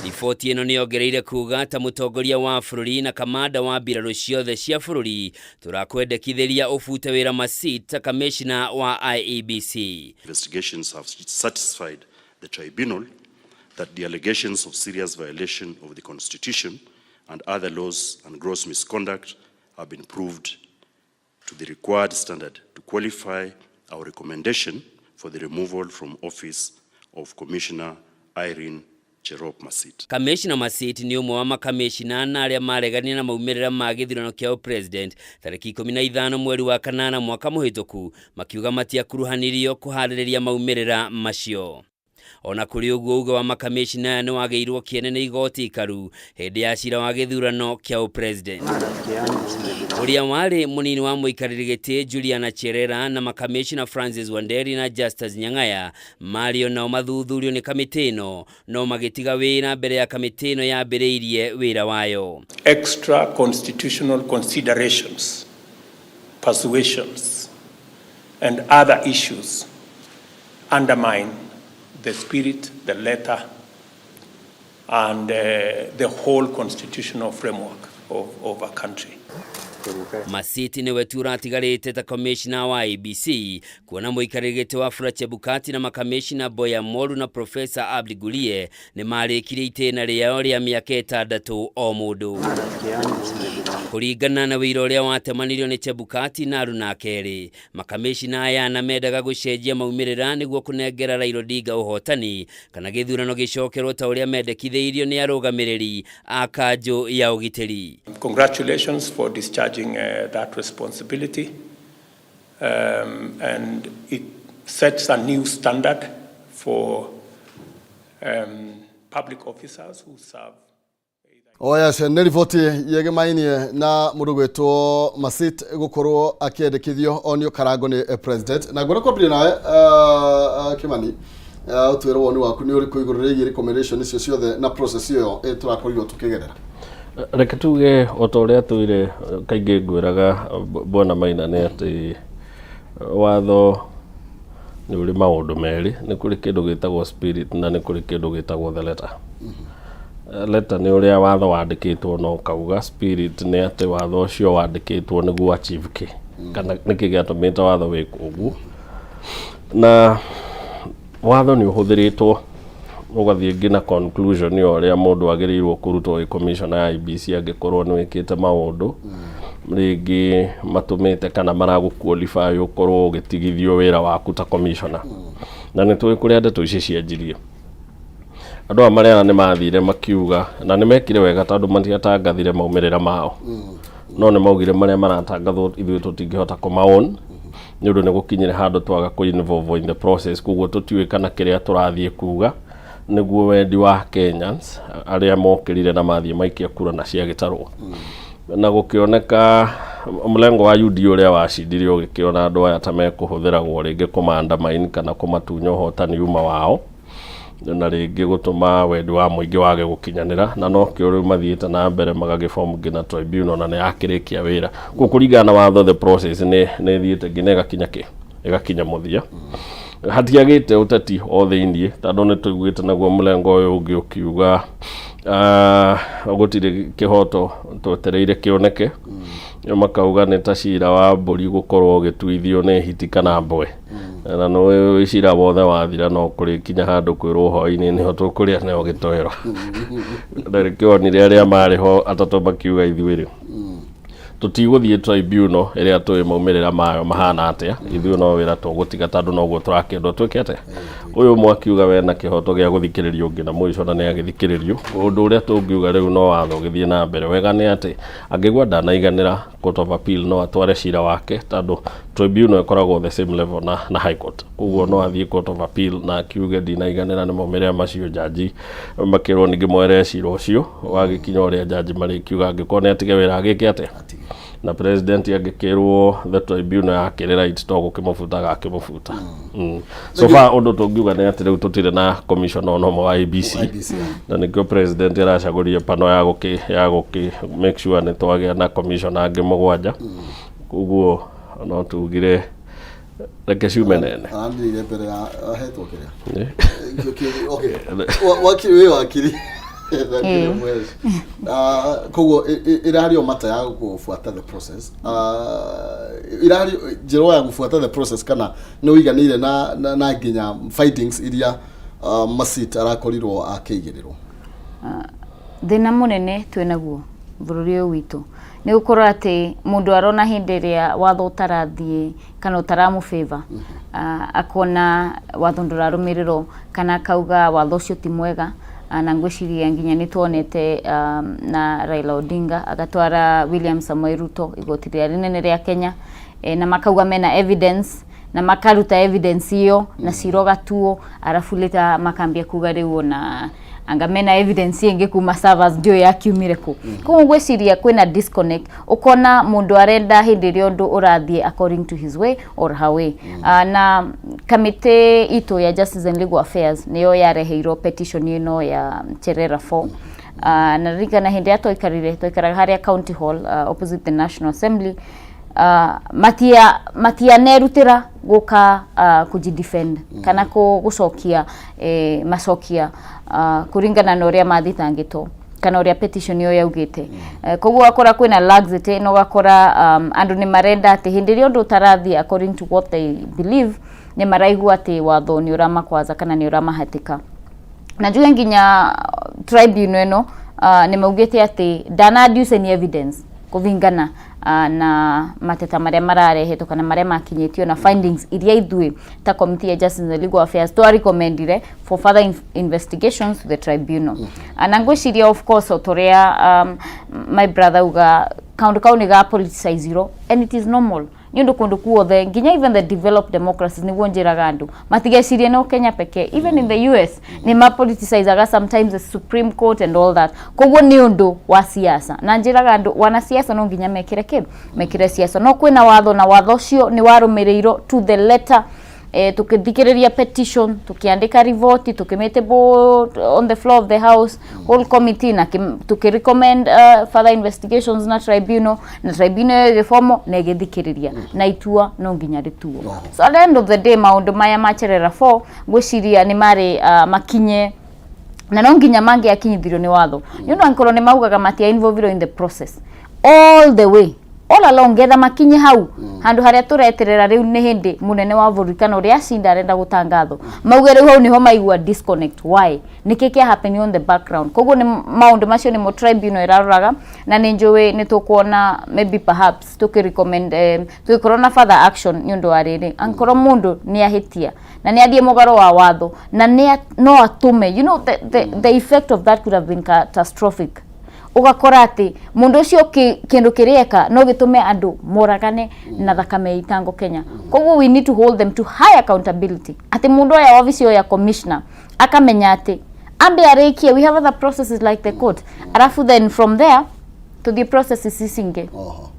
Riboti ĩno nĩ yongereire kuga ta mũtongoria wa bũrũri na kamanda wa mbirarũ ciothe cia bũrũri tũrakwendekithĩria ũbute wĩra Masit ta kamĩcina wa IEBC. Investigations have satisfied the tribunal that the allegations of serious violation of the Constitution and other laws and gross misconduct have been proved to the required standard to qualify our recommendation for the removal from office of Commissioner Irene Cherop Masit. Kamĩcina Masit nĩ ũmwe wa makamĩcina ana arĩa mareganire na maumĩrĩra ma gĩthurano kĩa president tarĩki 15 mweri wa kanana mwaka mũhĩtũku, makiuga matiakuruhanirio kũharĩrĩria maumĩrĩra macio. Ona kũrĩ ũguo, uge wa makamĩcina aya nĩ wagĩirwo kĩene nĩ igoti ikaru hĩndĩ ya cira wa gĩthurano kĩa ũpresident. Ũrĩa warĩ mũnini wa mũikarĩri gĩtĩ Juliana Cherera na makamĩcina Francis Wanderi na Justus Nyang'aya marĩ onao mathuthurio nĩ kamĩtĩ ĩno, no magĩtiga wĩra mbere ya kamĩtĩ ĩno yambĩrĩirie wĩra wayo. Extra constitutional considerations, persuasions, and other issues undermine the spirit, the letter, and the whole constitutional framework of a country. Masit nĩwe tu ũratigarĩte ta kamĩcina wa IEBC, kuona mũikarĩri gĩtĩ Wafula Chebukati na makamĩcina Boya Moru na Profesa Abdi Gulie nĩ marĩkirie itĩna rĩao rĩa mĩaka 6 o mũndũ. Kũringana na wĩira ũrĩa watemanirio nĩ Chebukati na aruna kerĩ, makamĩcina aya na mendaga gũcenjia maumĩrĩra nĩguo kũnengera Raila Odinga ũhotani kana gĩthurano gĩcokerwo ta ũrĩa mendekithĩirio nĩ arũgamĩrĩri a kanjũ ya ũgitĩri. Congratulations for discharging that responsibility. And it sets a new standard for public officers who serve. Oh yes, nĩ riboti yegemainie na mũndũ gwĩtwo Masit gũkorwo akĩendekithio onio karango nĩ president. Na ngwenda kwambĩrĩria nawe, Kimani, ũtwĩre woni waku nĩ ũrĩkũ igũrũ rĩgiĩ recommendation icio ciothe na process ĩyo tũrakorirwo tũkĩgerera. Reke tuge o ta ũrĩa twire kaingĩ ngwĩraga bwana Maina nĩ atĩ watho nĩ ũrĩ maũndũ merĩ. Nĩ kũrĩ kĩndũ gĩtagwo spirit na nĩ kũrĩ kĩndũ gĩtagwo the letter. Letter nĩ ũrĩa watho wandĩkĩtwo na ũkauga, spirit nĩ atĩ watho ũcio wandĩkĩtwo nĩguo achieve kĩ kana nĩkĩ gĩatũmĩte watho wĩkwo ũguo. Na watho nĩ ũhũthĩrĩtwo ũgathiĩ nginya conclusion ya ũrĩa mũndũ agĩrĩirwo kũrutwo ĩ commissioner ya IEBC angĩkorwo nĩ wĩkĩte maũndũ rĩngĩ matũmĩte kana maragũ qualify ũkorwo ũgĩtigithio wĩra waku ta commissioner. Na nĩ tũĩ kũrĩa ndeto ici cianjirie. Andũ aya marĩa nĩ mathire makiuga na nĩ mekire wega tondũ matiatangathire maumĩrĩra mao, no nĩ maugire marĩa maratangathwo ithuĩ tũtingĩhota kũmaown nĩ ũndũ nĩ gũkinyire handũ twaga kũ involve in the process, koguo tũtiũĩ kana kĩrĩa tũrathiĩ kuga nĩguo wendi wa Kenyans arĩa mokĩrire na mathiĩ maikia kura na ciagĩtarwo. Na gũkĩoneka mlengo wa UDA ũrĩa wacindire ũgĩkĩona andũ aya ta mekũhũthĩragwo rĩngĩ kũmaandamaini kana kũmatunya ũhotani uma wao na rĩngĩ gũtũma wendi wa mũingĩ wage gũkinyanĩra, na nokĩo rĩu mathiĩte na mbere magagĩform nginya tribunal na nĩ yakĩrĩkia wĩra. Koguo kũringana na watho, the process nĩ ĩthiĩte nginya ĩgakinya kĩ ĩgakinya mũthia. Hatiagĩte ũteti o thĩiniĩ tondũ nĩ tũiguĩte naguo mũrengo ũyũ ũngĩ ũkiuga gũtirĩ kĩhoto twetereire kĩoneke. Makauga nĩ ta cira wa mbũri gũkorwo ũgĩtuithio nĩ hiti kana mbwe, na nĩ cira wothe wathira no kũrĩkinya handũ kwĩrwo hwaĩ-inĩ nĩho tũkũrĩa nayo gĩtoero. Na nĩkĩo wonire arĩa marĩ ho atatũ makiuga ithuĩ rĩ Tũtigũthiĩ tribunal ĩrĩa tũĩ maumĩrĩra mayo mahana atĩa. Ithuĩ no wĩra tũgũtiga, tondũ noguo tũrakĩendwo twĩke atĩa. Ũyũ ũmwe akiuga wena kĩhoto gĩa gũthikĩrĩrio ũngĩ na mũico, na nĩ agĩthikĩrĩrio. Ũndũ ũrĩa tũngiuga rĩu no watho ũgĩthiĩ na mbere. Wega nĩ atĩ angĩgua ndanaiganĩra Court of Appeal, no atware cira wake, tondũ tribunal ĩkoragwo the same level na High Court. Koguo no athiĩ Court of Appeal na akiuge ndinaiganĩra nĩ maumĩrĩra macio. Jaji makĩrwo ningĩ moere cira ũcio wagĩkinya ũrĩa jaji marĩkiuga. Angĩkorwo nĩ atige wĩra, agĩke atĩa? Na president angĩkĩrwo the tribunal yakĩrĩ right to gũkĩmũbuta, gakĩmũbuta. So far ũndũ tũngiuga nĩ atĩ rĩu tũtirĩ na commissioner ona ũmwe wa IEBC. IEBC, yeah. Na nĩkĩo president aracagũrire pano ya gũkĩ make sure nĩ twagĩa na commissioner angĩ 7. Koguo no tugire reke ciume nene. Arandirire mbere ya ahetwo kĩrĩa. Okay. Wakiri wĩ wakiri. Thank you much. Koguo ĩrarĩ o mata ya gũbuata the process. Ĩrarĩ njĩra ya gũbuata the process, kana nĩ ũiganĩire na nginya findings iria Masit arakorirwo akĩigĩrĩrwo? Thĩna mũnene twĩnaguo bũrũri ũyũ witũ nĩ gũkorwo atĩ mũndũ arona hĩndĩ ĩrĩa watho ũtarathiĩ kana ũtaramũ akona watho ndũrarũmĩrĩrwo, kana akauga watho ũcio ti mwega. Na ngwĩciria nginya nĩ tuonete na Raila Odinga agatwara William Samoei Ruto igoti rĩrĩa rĩnene rĩa Kenya, na makauga mena evidence, na makaruta evidence iyo na cira ũgatuo, arabu later makambia kuga rĩu ona anga mena evidence ĩngĩ kuma servers, ndiũĩ yakiumire kũ. Koguo ngwĩciria kwĩna disconnect, ũkona mũndũ arenda hĩndĩ ĩrĩa ũndũ ũrathiĩ according to his way or her way. Na kamĩtĩ itũ ya Justice and Legal Affairs nĩyo yareheirwo petition ĩno ya Cherera 4. Na ririkana hĩndĩ ĩrĩa twaikarire, twaikaraga harĩa County Hall, opposite the National Assembly, matianerutĩra gũka kujidefend kana gũcokia macokia kũringana na ũrĩa mathitangĩtwo kana ũrĩa petition ĩyo yaugĩte. Koguo ũgakora kwĩna laxity, na ũgakora andũ nĩ marenda atĩ hĩndĩ ĩrĩa ũndũ ũtarathiĩ according to what they believe, nĩ maraigua atĩ watho nĩ ũramakwaza kana nĩ ũramahatĩka. Na njuge nginya tribunal ĩno nĩ maugĩte atĩ ndana adduce any evidence kũbingana na mateta marĩa mararehetwo kana marĩa makinyĩtio na findings iria ithuĩ ta committee ya Justice and Legal Affairs twa recommendire for further investigations to the tribunal. Na ngwĩciria of course o torĩa my brother uga, kaũndũ kau nĩ ga politicizirwo, and it is normal nĩ ũndũ kũndũ kuothe, nginya even the developed democracies, nĩguo njĩraga andũ matigecirie no Kenya pekee. Even in the US nĩ mapoliticizaga sometimes the Supreme Court and all that. Koguo nĩ ũndũ wa siasa, na njĩraga andũ wanasiasa no nginya mekĩre kĩ mekĩre siasa, no kwĩna watho, na watho ũcio nĩ warũmĩrĩirwo to the letter. Tukithikiriria petition, tukiandika riboti, tukimitable on the floor of the house, whole committee, na tukirecommend further investigations na tribunal, na tribunal ĩgĩbomo na ĩgĩthikĩrĩria na itua no nginya rĩtuo. So at the end of the day, maũndũ maya macherera 4 ngwĩciria nĩ marĩ makinye na no nginya mangĩakinyithirio nĩ watho, nĩ ũndũ angĩkorwo nĩ maugaga matia involved in the process all the way, all along, getha makinye hau handũ harĩa tũreterera rĩu nĩ hĩndĩ mũnene wa bũrũri kana ũrĩa acinda arenda gũtangathwo, mauge rĩu hau nĩho maigua disconnect. Why? Nĩkĩ kĩa happen on the background? Koguo nĩ maũndũ macio nĩmo tribunal ĩraroraga, na nĩ njũĩ nĩ tũkuona maybe perhaps tũkĩ-recommend tũgĩkorwo na further action, nĩ ũndũ wa rĩrĩ, angĩkorwo mũndũ nĩ ahĩtia na nĩ athiĩ mũgarũ wa watho na nĩ no atũme the effect of that could have been catastrophic. Ũgakora atĩ mũndũ ũcio kĩndũ kĩrĩa eka no gĩtũme andũ moragane na thakame itango Kenya. Koguo we need to hold them to high accountability, atĩ mũndũ oya wabici ĩyo ya commissioner akamenya atĩ ambe arĩkie, we have other processes like the court, arafu then from there tũthiĩ processes ici ingĩ. Oho,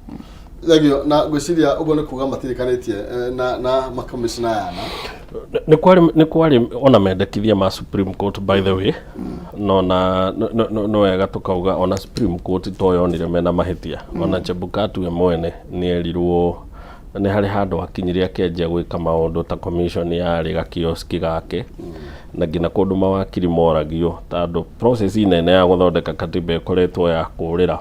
thengio. Na ngwĩciria ũguo nĩ kuga matirĩkanĩtie na makamishna yana. Nĩ kwarĩ ona mendekithia ma Supreme Court, by the way. No na no wega tũkauga ona Supreme Court to yonire mena mahĩtia. Ona Chebukati we mwene nĩ erirwo nĩ harĩ handũ akinyire akĩanjia gwĩka maũndũ ta commission yarĩ gakioski gake, na nginya kũndũ mawakiri moragio, tondũ process nene ya gũthondeka katiba ĩkoretwo ya kũrĩra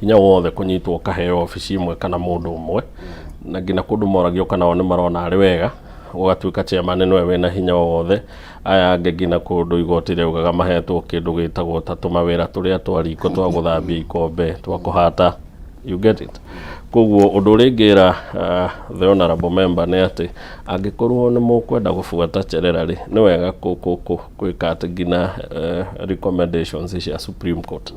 hinya wothe kũnyitwo ũkaheo obici ĩmwe kana mũndũ ũmwe, na nginya kũndũ moragio kana o nĩ marona arĩ wega gũgatuĩka chairman nĩwe wĩna hinya wothe, aya angĩ nginya kũndũ igoti rĩaugaga mahetwo kĩndũ gĩtagwo ta tũmawĩra tũrĩa twa riko, twa gũthambia ikombe, twa kũhata. You get it? Koguo ũndũ ũrĩa ingĩra the honorable member nĩ atĩ angĩkorwo nĩ mũkwenda gũbuata Cherera rĩ, nĩ wega gwĩka atĩ nginya recommendations cia Supreme Court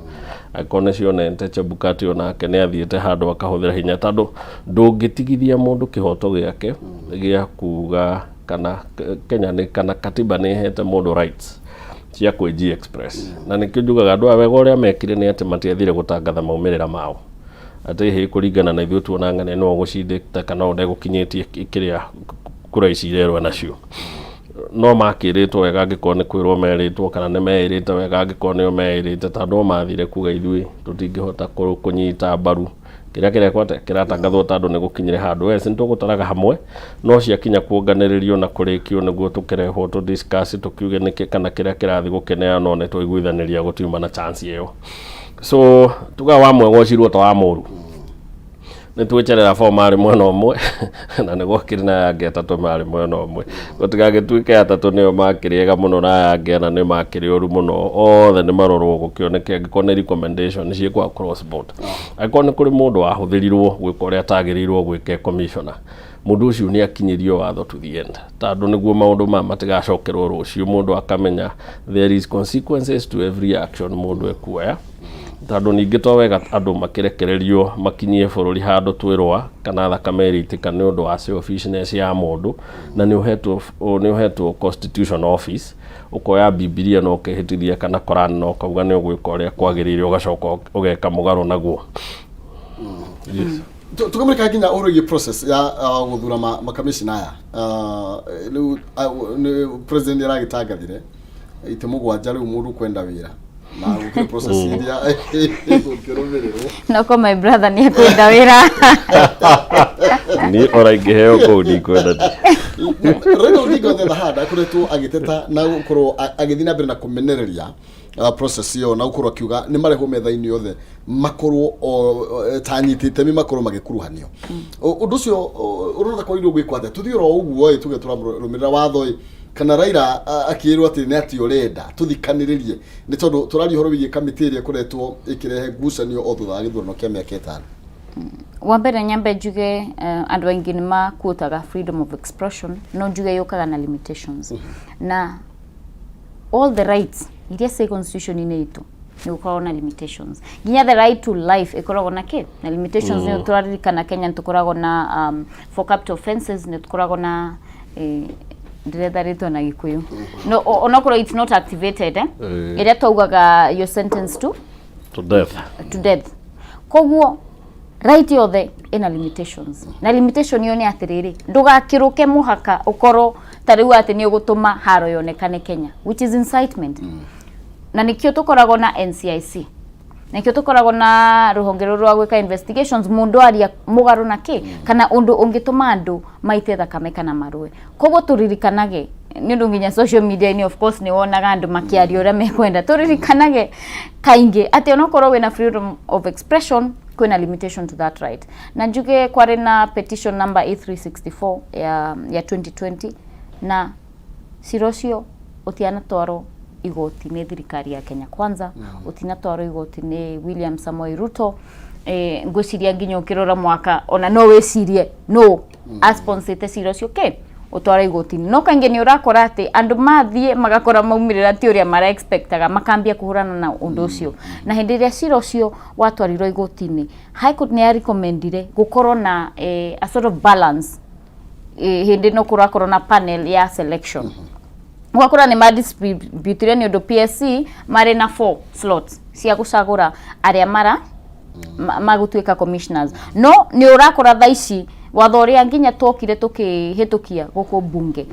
angĩkorwo nĩ cionete Chebukati onake nĩ athiĩte handũ akahũthĩra hinya, tondũ ndũngĩtigithia mũndũ kĩhoto gĩake gĩa kuga kana Kenya nĩ kana katiba nĩ ĩhete mũndũ rights cia kwĩji express. Na nĩkĩo njugaga andũ aya wega ũrĩa mekire nĩ atĩ matiathire gũtangatha maumĩrĩra mao atĩ hĩ kũringana na ithuĩ tuona ng'ania nĩwe ũgũcindĩte kana ũndegũkinyĩtie kĩrĩa kura ici irerwo nacio, no makĩrĩtwo wega angĩkorwo nĩ kwĩrwo merĩtwo kana nĩ meĩrĩte wega angĩkorwo nĩo meĩrĩte, tondũ o mathire kuga ithuĩ tũtingĩhota kũnyita mbaru kĩrĩa kĩrekwo atĩa kĩratangathwo, tondũ nĩ gũkinyire handũ wes nĩ tũgũtaraga hamwe no ciakinya kuonganĩrĩrio na kũrĩkio nĩguo tũkĩrehwo tũ discuss tũkiuge nĩkĩ kana kĩrĩa kĩrathiĩ gũkĩneanwo nĩ twaiguithanĩria gũtiuma na chance ĩyo. So tuga wa mwega ũcirwo ta wa mũru nĩ twĩcerera bo marĩ mwena ũmwe na nĩ gwakĩrĩ na aya angĩ atatũ marĩ mwena ũmwe, gũtigagĩtuĩke atatũ nĩo makĩrĩ ega mũno na aya angĩ ana nĩ makĩrĩ ũru mũno. Othe nĩ marorwo gũkĩoneke angĩkorwo nĩ recommendation ciĩkwo across board, angĩkorwo nĩ kũrĩ mũndũ wahũthĩrirwo gwĩka ũrĩa atagĩrĩirwo gwĩka commissioner, mũndũ ũcio nĩ akinyĩrio watho to the end, tondũ nĩguo maũndũ maya matigacokerwo rũciũ, mũndũ akamenya there is consequences to every action mũndũ ekuoya. Tondũ ningĩ to wega andũ makĩrekererio makinyie bũrũri handũ twĩrũa kana thakame ĩrĩitĩka nĩ ũndũ wa selfishness ya mũndũ, na nĩ ũhetwo constitution office, ũkoya Bibilia na ũkehĩtithia kana Koran na ũkauga nĩ ũgwĩka ũrĩa kwagĩrĩire, ũgacoka ũgeka mũgarũ naguo. Yes. Tũkamũrĩka nginya ũhoro wĩgiĩ process ya gũthura makamishina aya. Rĩu nĩ president nĩ aragĩtangathire itĩ 7. Rĩu mũndũ kwenda wĩra na gũkĩrĩ process iria ĩgũkĩrũmĩrĩrwo. Noko my brother nĩ ekwenda wĩra. Niĩ ona ingĩheo kũu ndikwenda ti. Raila Odinga on the other hand akoretwo agĩteta na gũkorwo agĩthiĩ na mbere na kũmenereria process ĩyo na gũkorwo akiuga nĩ marehwo metha-inĩ othe makorwo ta anyiti itemi makorwo magĩkuruhanio. Ũndũ ũcio ũrona ta kwagĩrĩirwo gwĩkwo atĩa? Tũthiĩ oro ũguo ĩ tuge tũrarũmĩrĩra watho ĩ kana Raila akĩrwo atĩ nĩ atĩ ũrenda tũthikanĩrĩrie, nĩ tondũ tũraria ũhoro wĩgiĩ kamĩtĩ ĩrĩa ĩkoretwo ĩkĩrehe ngucanio o thutha wa gĩthurano kĩa mĩaka 5. Wa mbere nyambe njuge andũ aingĩ nĩ makuotaga freedom of expression, no njuge yũkaga na limitations na all the rights iria ciĩ constitution-inĩ itũ nĩ gũkoragwo na limitations. Nginya the right to life ĩkoragwo na kĩ na limitations. Nĩ tũraririkana Kenya nĩ tũkoragwo na for capital offenses nĩ tũkoragwo na ndĩretha rĩtwa na Gĩkũyũ no onokorwo it's not activated, eh? Ĩrĩa twaugaga you're sentenced to to death. To death. Koguo right yothe ĩna limitations, na limitation ĩyo nĩ atĩrĩrĩ, ndũgakĩrũke mũhaka ũkorwo ta rĩu atĩ nĩ ũgũtũma haro yonekane Kenya, which is incitement. Na nĩkĩo tũkoragwo na NCIC, nĩkĩo tũkoragwo na rũhonge rũrũ rwa gwĩka investigations mũndũ aria mũgarũ na kĩ kana ũndũ ũngĩtũma andũ maite thakame kana marũe. Koguo tũririkanage nĩ ũndũ nginya social media-inĩ of course nĩ wonaga andũ makĩaria ũrĩa mekwenda. Tũririkanage kaingĩ atĩ onokorwo wĩna freedom of expression, kwĩna limitation to that right. Na njuge kwarĩ na petition number A364 ya 2020 na cira ũcio ũtianatwarwo igoti nĩ thirikari ya Kenya Kwanza, ũtinatwarwo igoti nĩ William Samoei Ruto. Ngwĩciria nginya ũkĩrora mwaka ona no wĩcirie no asponsete cira ũcio ke ũtwara igoti-inĩ, no kaingĩ nĩ ũrakora atĩ andũ mathiĩ magakora maumĩrĩra ti ũrĩa mara expectaga, makambia kũhũrana na ũndũ ũcio. Na hĩndĩ ĩrĩa cira ũcio watwarirwo igoti-inĩ, High Court nĩ ya recommendire gũkorwo na a sort of balance. Hĩndĩ ĩno kũrakorwo na panel ya selection, ũgakora nĩ madistributire nĩ ũndũ PSC marĩ na four slots cia gũcagũra arĩa mara magũtuĩka commissioners. No nĩ ũrakora thaa ici watho ũrĩa nginya twokire tũkĩhĩtũkia gũkũ bunge,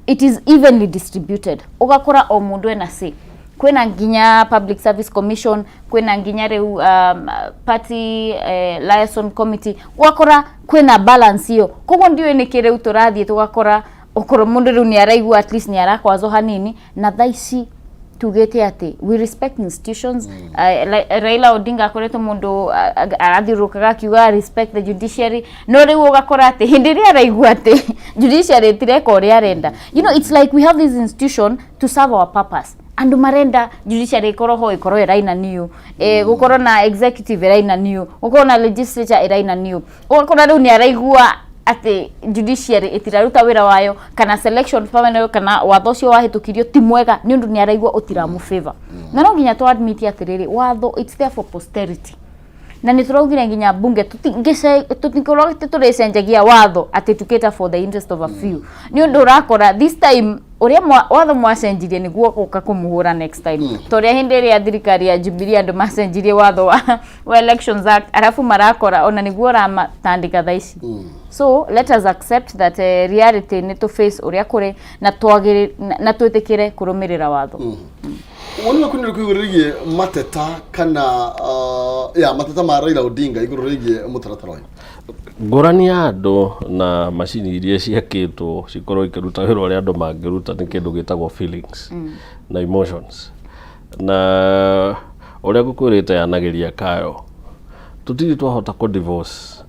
it is evenly distributed. Ũgakora o mũndũ ena say. Kwĩna nginya Public Service Commission, kwĩna nginya rĩu party liaison committee. Ũgakora kwĩna balance ĩyo. Koguo ndiũĩ nĩkĩ rĩu tũrathiĩ tũgakora okorwo mũndũ rĩu nĩ araigua at least nĩ arakwazwo hanini. Na thaa ici tugĩte atĩ we respect institutions. Raila Odinga akoretwo mũndũ arathiũrũrũkaga akiuga respect the judiciary, no rĩu ũgakora atĩ hĩndĩ ĩrĩa araigua atĩ judiciary ĩtireka ũrĩa arenda, it's like we have this institution to serve our purpose. Andũ marenda judiciary ĩkorwo ho, ĩkorwo ĩraina niũ, gũkorwo na executive ĩraina niũ, gũkorwo na legislature ĩraina niũ. Ũgakora rĩu nĩ araigua atĩ judiciary ĩtiraruta wĩra wayo, kana selection panel, kana watho ũcio wahĩtũkirio ti mwega, nĩ ũndũ nĩ araigua ũtiramũ favor. Na no nginya tũ admit atĩrĩrĩ, watho, it's there for posterity, na nĩ tũraugire nginya bunge tũtikorwo atĩ tũrĩcenjagia watho atĩ to cater for the interest of a few, nĩ ũndũ ũrakora this time ũrĩa watho mwacenjirie nĩguo gũka kũmũhũra next time, ta ũrĩa hĩndĩ ĩrĩa thirikari ya Jubilee andũ macenjirie watho wa Elections Act, arabu marakora ona nĩguo ũramatandĩka thaa ici. So let us accept that reality nĩ tũ face ũrĩa kũrĩ na twagĩrĩ na twĩtĩkĩre kũrũmĩrĩra watho. Woni waku nĩ ũrĩkũ igũrũ rĩgiĩ mateta kana ya mateta ma Raila Odinga igũrũ rĩgiĩ mũtaratara ũyũ? Ngũrani ya andũ na macini iria ciakĩtwo cikorwo ikĩruta wĩra ũrĩa andũ mangĩruta nĩ kĩndũ gĩtagwo feelings na emotions, na ũrĩa ngũkwĩrĩte yanagĩria kayo tũtirĩ twahota kũ divorce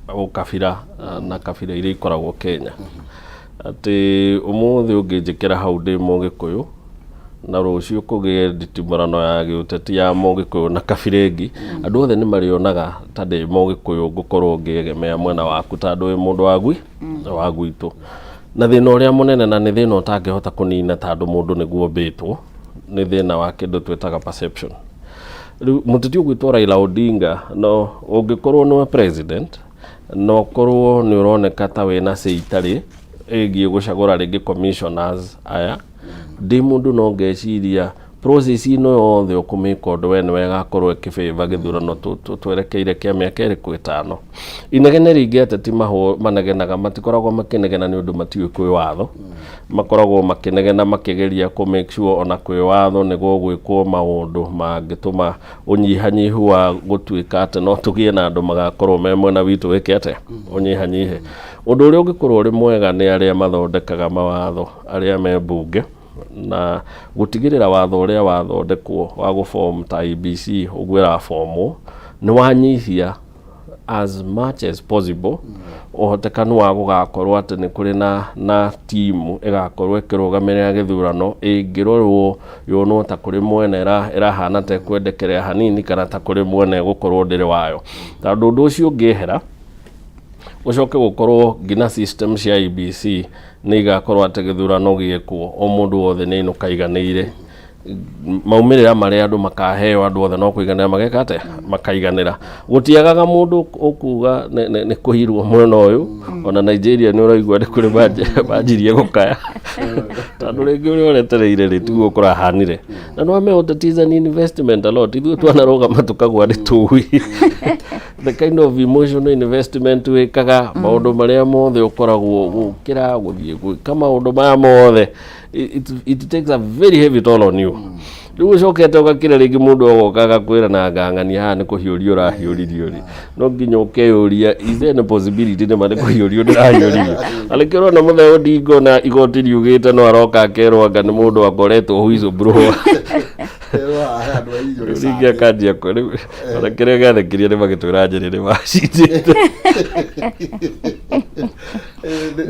ũkabira na kabira iria ikoragwo Kenya, atĩ ũmũthĩ ũngĩnjĩkĩra hau ndĩ Mũgĩkũyũ na rũciũ kũgĩe nditimũrano ya gĩũteti ya Mũgĩkũyũ na kabira ĩngĩ, andũ othe nĩ marĩonaga ta ndĩ Mũgĩkũyũ ngũkorwo ngĩegemea mwena waku tondũ wĩ mũndũ wa gwitũ. Na thĩna ũrĩa mũnene, na nĩ thĩna ũtangĩhota kũnina tondũ mũndũ nĩguo ũmbĩtwo, nĩ thĩna wa kĩndũ twĩtaga perception. Rĩu mũteti ũgwĩtwo Raila Odinga, no ũngĩkorwo nĩwe president na ũkorwo nĩ ũroneka ta wĩna say itarĩ ĩgiĩ gũcagũra rĩngĩ commissioners aya, ndĩ mũndũ no ngeciria process ĩno yothe ũkũmĩka ũndũ we nĩwe ĩgakorwo ĩkĩbĩva gĩthurano twerekeire kĩa mĩaka ĩrĩkũ ĩtano. Inegene rĩingĩ ateti manegenaga, matikoragwo makĩnegena nĩ ũndũ matiũĩ kwĩ watho, makoragwo makĩnegena makĩgeria kũ make sure ona kwĩ watho nĩ gũgwĩkwo maũndũ mangĩtũma ũnyihanyihu wa gũtuĩka atĩ no tũgĩe na andũ magakorwo me mwena witũ wĩke atĩa ũnyihanyihe. Ũndũ ũrĩa ũngĩkorwo ũrĩ mwega nĩ arĩa mathondekaga mawatho, arĩa me mbunge, na gũtigĩrĩra watho ũrĩa wathondekwo wa gũform ta IEBC ũguo ĩraformwo nĩ wanyihia as much as possible ũhotekanu wa gũgakorwo atĩ nĩ kũrĩ na timu ĩgakorwo ĩkĩrũgamĩrĩra gĩthurano ĩngĩrorwo yonwo ta kũrĩ mwena ĩrahana ta ĩkwendekerea hanini kana ta kũrĩ mwena ĩgũkorwo ndĩrĩ wayo, tondũ ũndũ ũcio ũngĩehera ũcoke gũkorwo nginya system cia IEBC nĩ igakorwo atĩ gĩthurano gĩekwo o mũndũ wothe nĩ ainũka aiganĩire, maumĩrĩra marĩa andũ makaheo andũ othe no kũiganĩra mageka atĩa makaiganĩra, gũtiagaga mũndũ ũkuga nĩ kũhirwo mwena ũyũ. Ona Nigeria nĩ ũraigua nĩ kũrĩ manjirie gũkaya tondũ rĩngĩ ũrĩa ũretereire rĩ tiguo kũrahanire, na nĩ wamenya ũteti is an investment a lot. Ithuĩ twanarũgama tũkagwa nĩ tũĩ the kind of emotional investment wĩkaga, maũndũ marĩa mothe ũkoragwo gũkĩra gũthiĩ gwĩka maũndũ maya mothe, it takes a very heavy toll on you. Rĩu ũcokete ũgakĩra rĩngĩ mũndũ agoka agakwĩra na ngang'ania haha nĩ kũhiũrio ũrahiũririo rĩ, no nginya ũkeyũria, is there any possibility nĩma nĩ kũhiũrio ndĩrahiũririo? Na nĩkĩo ũrona mũthee Odinga na igoti riugĩte no aroka akerwo anga nĩ mũndũ akoretwo whistleblower. Andũ a irio. Rĩu rĩngĩ akanjia rĩu ona kĩrĩa gĩathekirie nĩ magĩtwĩra njĩrĩ nĩ macindĩte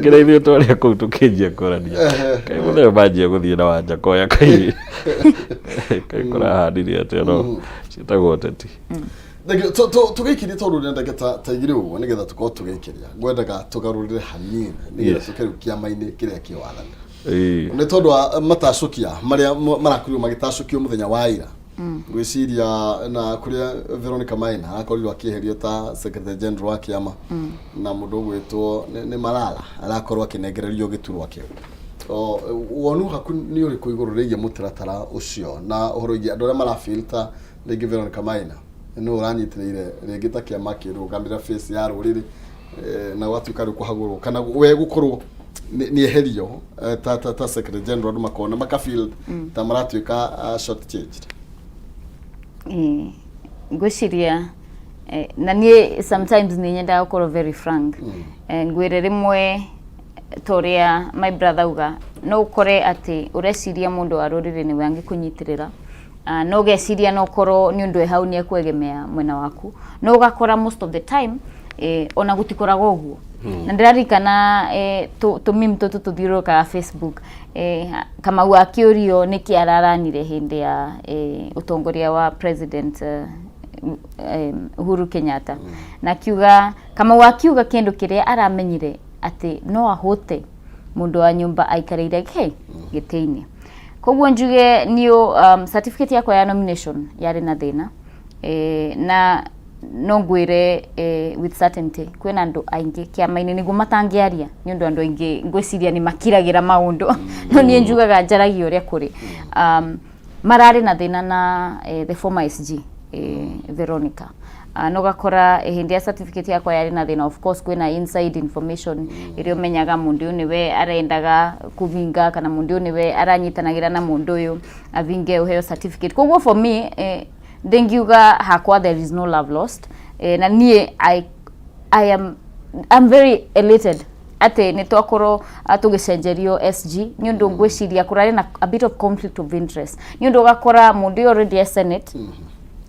kĩrĩa ithuĩ twarĩa kũu tũkĩnjia kũrania kaĩ mũthenya manjia gũthiĩ na Wanjakoya kaĩ kũrahanire atĩa, no ciĩtagwo ũteti. Tũgĩikirie tondũ nĩ ndagĩka ta 2 ũguo nĩgetha tũkorwo tũgĩikĩria, ngwendaga tũgarũrĩre hanini nĩgetha tũke rĩu kĩama-inĩ kĩrĩa kĩ wathani, nĩ tondũ wa matacũkia marĩa marakorirwo magĩtacũkio mũthenya wa ira, ngwĩciria na kũrĩa Veronica Maina arakorirwo akĩeherio ta secretary general wa kĩama na mũndũ ũgwĩtwo nĩ Malala arakorwo akĩnengererio gĩturwa kĩu. O, wonu haku nĩ ũrĩkũ igũrũ rĩgiĩ mũtaratara ũcio na ũhoro wĩgiĩ andũ arĩa marafeel ta rĩngĩ Veronica Maina nĩ ũranyitĩrĩire rĩngĩ ta kĩama kĩrũgamĩrĩra face ya rũrĩrĩ, na gwatuĩka rĩu kũhagũrwo kana we gũkorwo nĩ eherio ta secretary general, andũ makona makafeel ta maratuĩka short changed? Ngwĩciria na niĩ sometimes nĩ nyendaga gũkorwo very frank. Ngwĩre rĩmwe ta ũrĩa my brother auga, no ũkore atĩ ũreciria mũndũ wa rũrĩrĩ nĩwe angĩkũnyitĩrĩra. No ũgeciria no ũkorwo nĩ ũndũ e hau nĩ ekwegemea mwena waku, no ũgakora most of the time Ona gutikoragwo ũguo na ndĩraririkana tũmeme tũtũ tũthiũrũrũkaga Facebook, Kamau akĩũrio nĩkĩ araranire hĩndĩ ya ũtongoria wa President Uhuru Kenyatta, na akiuga, Kamau akiuga kĩndũ kĩrĩa aramenyire atĩ no ahote mũndũ wa nyũmba aikarĩire kĩ gĩtĩ-inĩ. Koguo njuge niũ certificate yakwa ya nomination yarĩ na thĩna, na no ngwĩre with certainty kwĩna andũ aingĩ kĩama-inĩ nĩguo matangĩaria nĩ ũndũ andũ aingĩ ngwĩciria nĩ makiragĩra maũndũ, no niĩ njugaga njaragia ũrĩa kũrĩ. Mararĩ na thĩna na the former SG, Veronica, no gakora hĩndĩ ya certificate yakwa yarĩ na thĩna. Of course kwĩna inside information ĩrĩa ũmenyaga mũndũ ũyũ nĩwe arendaga kũvinga kana mũndũ ũyũ nĩwe aranyitanagĩra na mũndũ ũyũ avinge ũheo certificate. Koguo for me, ndingiuga hakwa there is no love lost, na niĩ I'm very elated atĩ nĩ twakorwo tũgĩcenjerio SG, nĩ ũndũ ngwĩciria kũrarĩ na a bit of conflict of interest, nĩ ũndũ ũgakora mũndũ ũyũ already e Senate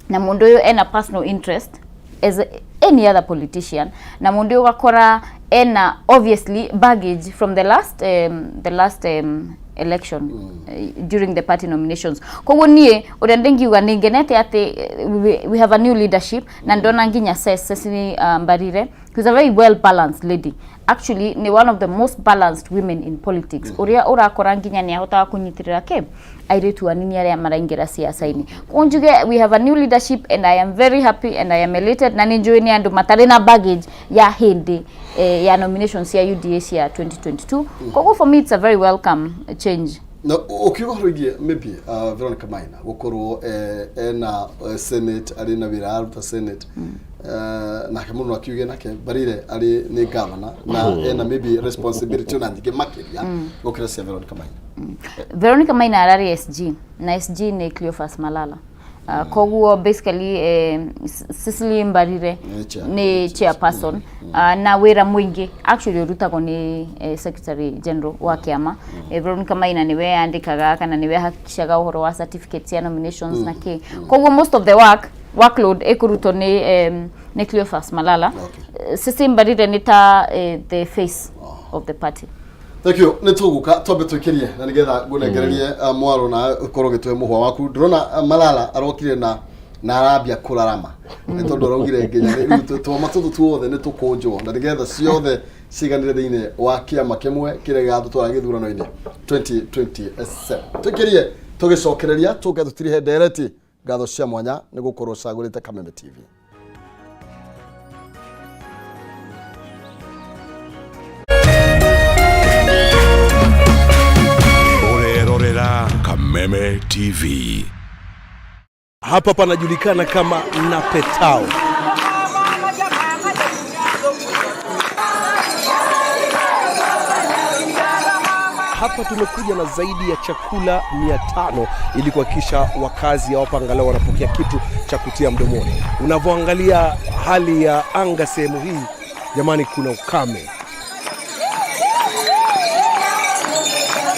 na mũndũ ũyũ ena personal interest as any other politician, na mũndũ ũyũ ũgakora ena obviously baggage from the last election, during the party nominations. Koguo niĩ ũrĩa ndingiuga nĩ ngenete atĩ we have a new leadership, na ndona nginya Cecily Mbarire, who's a very well balanced lady, actually ni one of the most balanced women in politics, ũrĩa ũrakora nginya nĩ ahotaga kũnyitĩrĩra kĩ airĩtu anini arĩa maraingĩra siasa-inĩ. Koguo njuge we have a new leadership and I am very happy and I am elated, na nĩ njũĩ nĩ andũ matarĩ na baggage ya hĩndĩ ya nomination cia UDA cia 2022. Koguo for me it's a very welcome change. Na ukiuga ũhoro wĩgiĩ maybe Veronica Maina gũkorwo ena Senate, arĩ na wĩra aruta Senate, nake mũndũ akiuge nake Mbarire arĩ nĩ governor na ena maybe responsibility ona nyingĩ makĩria gũkĩra cia Veronica Maina. Veronica Maina ararĩ SG na SG nĩ Cleophas Malala. Koguo basically Cecily Mbarire Nĩ chair. Nĩ chairperson, na wĩra mũingĩ actually ũrutagwo nĩ secretary general wa kĩama. Veronica Maina nĩwe andĩkaga kana nĩwe hakikishaga ũhoro wa certificate cia nominations na kĩ. Koguo most of the workload ĩkũrutwo nĩ Cleophas Malala. Cecily Mbarire nĩ ta the face of the party. Thank you. Nĩ tũgũka twambe twĩkĩrie na nĩgetha ngũnengererie mwaro na ũkorwo ũgĩtũhe mũhwa waku. Ndĩrona Malala arokire na arambia kũrarama nĩ tondũ araugire nginya rĩu twama tũtũ tuothe nĩ tũkũnjwo na nĩgetha ciothe ciganĩre thĩinĩ wa kĩama kĩmwe kĩrĩa gĩgatũtwara gĩthurano-inĩ 2027. Twĩkĩrie, tũgĩcokereria tũke tũtirihe ndereti. Ngatho cia mwanya nĩ gũkorwo ũcagũrĩte Kameme TV. Ũrerorera Kameme TV. Hapa panajulikana kama Napetao. Hapa tumekuja na zaidi ya chakula 500 ili kuhakikisha wakazi hapa angalau wanapokea kitu cha kutia mdomoni. Unavyoangalia hali ya anga sehemu hii, jamani, kuna ukame.